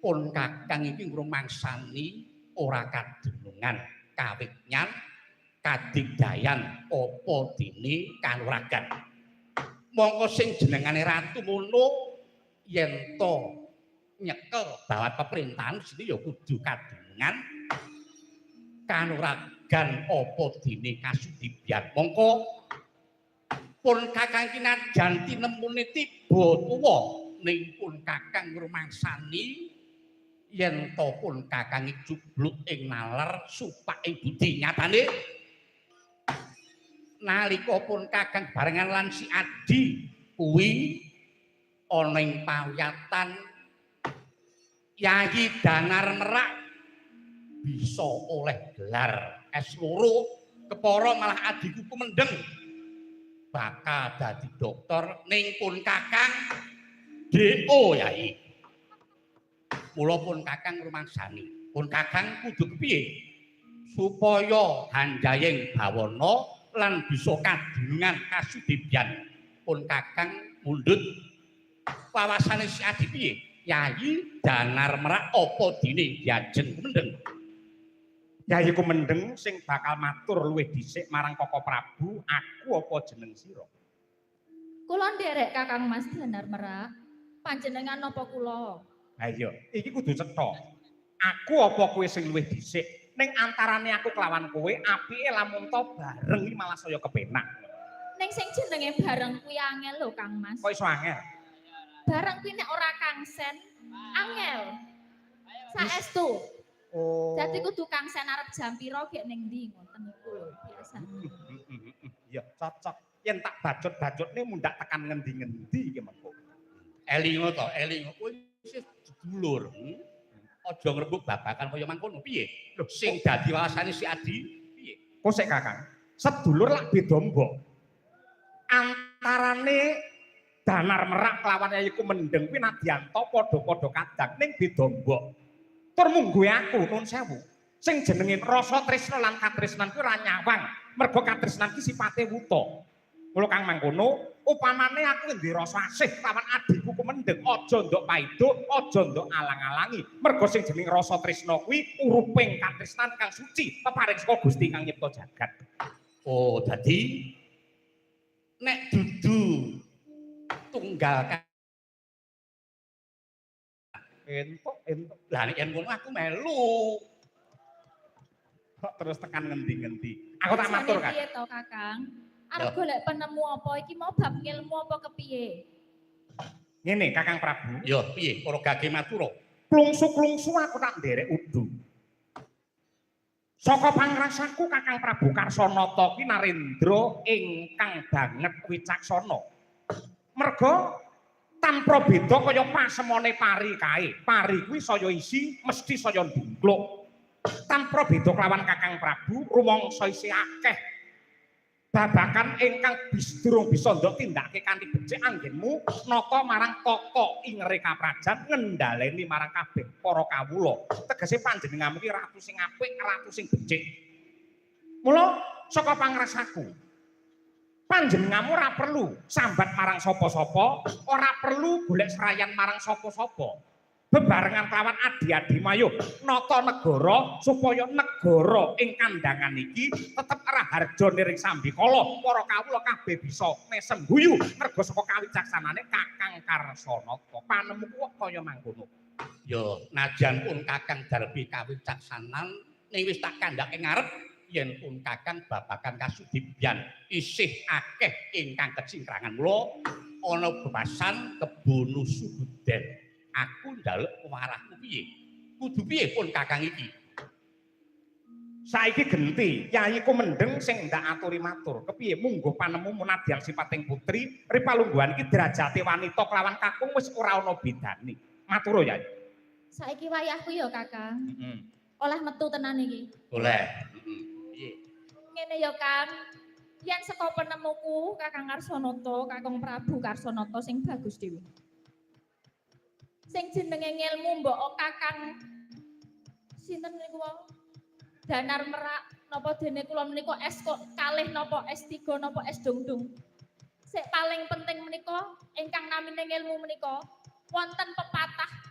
Pun Kakang iki ngrumangsani ora kadunungan kawigyan kadigdayan apa dene kanuragan. Mongko sing jenengane ratu mono yen to nyekel bawat peperintahan sini ya kudu kadunungan kanuragan apa dene kasudibyan. Mongko pun Kakang iki najan tinemune tiba tuwa ning pun Kakang ngrumangsani yen to pun Kakang jubluk ing nalar supak ing budi. Nyatane nalika pun Kakang barengan lan si Adi kuwi ana ing pawiyatan Yayi Danar Merak bisa oleh gelar S2, kepara malah adhiku kumendeng bakal dadi dokter ning pun Kakang DO Yai. Mula pun Kakang rumangsani, pun Kakang kudu kepiye supaya hanjayeng bawana lan bisa kadunungan kasudibyan. Pun Kakang mundhut wawasane si Adi piye? Yayi Danar Merak apa dene diajeng kumendeng? Yayi Kumendeng sing bakal matur luwih dhisik marang Koko Prabu, aku apa jeneng sira? Kula nderek Kakang Mas Danar Merak. Panjenengan napa kula? Ha iya, iki kudu cetha. Aku apa kowe sing luwih dhisik? Ning antarane aku kelawan kowe, apike lamun to bareng iki malah saya kepenak. Ning sing jenenge bareng kuwi angel lho, Kang Mas. Kok iso angel? Bareng kuwi nek ora kangsen, angel. Saestu. Oh. Dadi kudu kangsen arep jam pira gek ning ndi ngoten niku lho biasa. Iya, cocok. Yen tak bacot-bacotne mundak tekan ngendi-ngendi iki mengko. Elingo to, elingo kowe isih sedulur. Aja ngrembug babakan kaya mangkono piye? Lho, sing dadi wawasane si Adi piye? Kok sik Kakang? Sedulur lak beda mbok. Antarane Danar Merak kelawan Yayi Kumendeng kuwi nadyan to padha-padha kadang ning beda mbok. Tur mungguhe aku nuwun sewu. Sing jenenge rasa tresna lan katresnan kuwi ora nyawang. Mergo katresnan ki sipate wuta. Mula kang mangkono, upamane aku duwe rasa asih lawan adhiku Kumendeng, aja ndok paido, aja ndok alang-alangi. Mergo sing jenenge rasa tresna kuwi uruping katresnan kang suci, peparing saka Gusti kang nyipta jagat. Oh, dadi nek dudu tunggal entuk entuk. Lah nek yen ngono aku melu. Kok terus tekan ngendi-ngendi. Aku tak matur kan. Piye to, Kakang? Arep golek penemu apa iki mau bab ngilmu apa kepiye? Ngene Kakang Prabu. Yo piye para gage matura? Klungsu-klungsu aku tak nderek udu. Saka pangrasaku Kakang Prabu Karsanata ki narendra ingkang banget wicaksana. Merga tanpa beda kaya pasemone pari kae. Pari kuwi saya isi mesti saya ndungkluk. Tanpa beda kelawan Kakang Prabu rumangsa isih akeh babakan ingkang durung bisa ndok tindakake kanthi becik anggenmu nata marang tata ingere kaprajan ngendhaleni marang kabeh para kawula. Tegese panjenenganmu ki ratu sing apik, ratu sing becik. Mula saka pangrasaku panjenenganmu ora perlu sambat marang sapa-sapa, ora perlu golek serayan marang sapa-sapa. Bebarengan kelawan adi-adi mayo nata negara supaya negara ing kandangan iki tetep raharja niring sambikala, para kawula kabeh bisa mesem guyu merga saka kawicaksanane Kakang Karsanata. Panemuku kok kaya mangkono. Yo najan pun Kakang darbi kawicaksanan ning wis tak kandhake ngarep yen pun Kakang babagan kasudibyan isih akeh ingkang kecingkrangan. Mula ana bebasan kebo nusu buden. Aku njaluk warahku piye? Kudu piye pun Kakang iki? Saiki genti, Yayi Kumendeng sing ndak aturi matur. Kepiye mungguh panemu munadyan sipating putri, ripalungguhan iki derajate wanita kelawan kakung wis ora ana bedane. Matur Yayi. Saiki wayahku ya, Kakang. Heeh. Oleh metu tenan iki. Oleh. Heeh. Piye? Ngene ya, Kang. Yen saka penemuku Kakang Karsanata, Kakang Prabu Karsanata sing bagus dhewe. Sing jenenge ngilmu mbok Kakang sinten niku wau? Danar Merak napa dene kula menika S kok kalih napa S3 napa S dungdung. Sik paling penting menika ingkang namine ngilmu menika wonten pepatah